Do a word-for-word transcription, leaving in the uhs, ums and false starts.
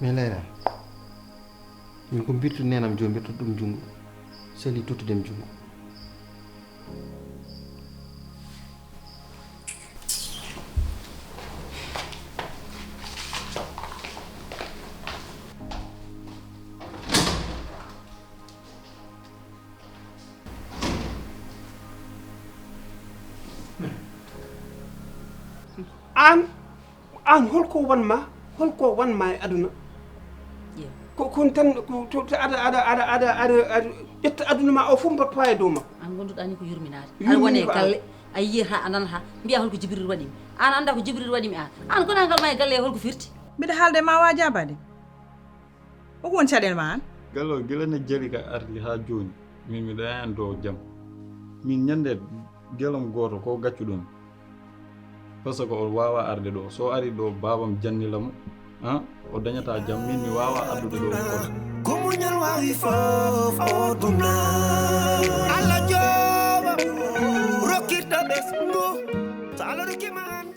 Mais Layla, min ko mbirtu nenam jo, mbirtu ɗum junngo, seli tottude mi junngo. Aan, aan holko wanma, holko wanma e aduna? Ƴeew. Ko kon tan, ko to, to aɗa, aɗa, aɗa, aɗa, aɗa, aɗa ƴetta aduna ma o fof mbaɗ poids e dow makko. An gonduɗa ni ko yurminaade. Aɗa wone e galle, a yiyata, a nanata, mbiya holko Jibril waɗimi. An annda ko Jibril waɗimi an. An gonagal ma e galle e holko firti? Mbiɗa haalde ma wa jaabade. Ko woni caɗeele ma an? Galle o gila ne jali ka ardi ha jooni. Min mi dañani ɗo jam. Min ñande gelom gooto ko gaccuɗon. Parce que o wawa arde ɗo. So ari ɗo babam jannila mo, ah, o dañata jam. Min mi wawa ardude ɗo kono. Ko muñal wawi fof o ɗum na. Allah jooba rokkirta ɓesngu. So Allah rokkima an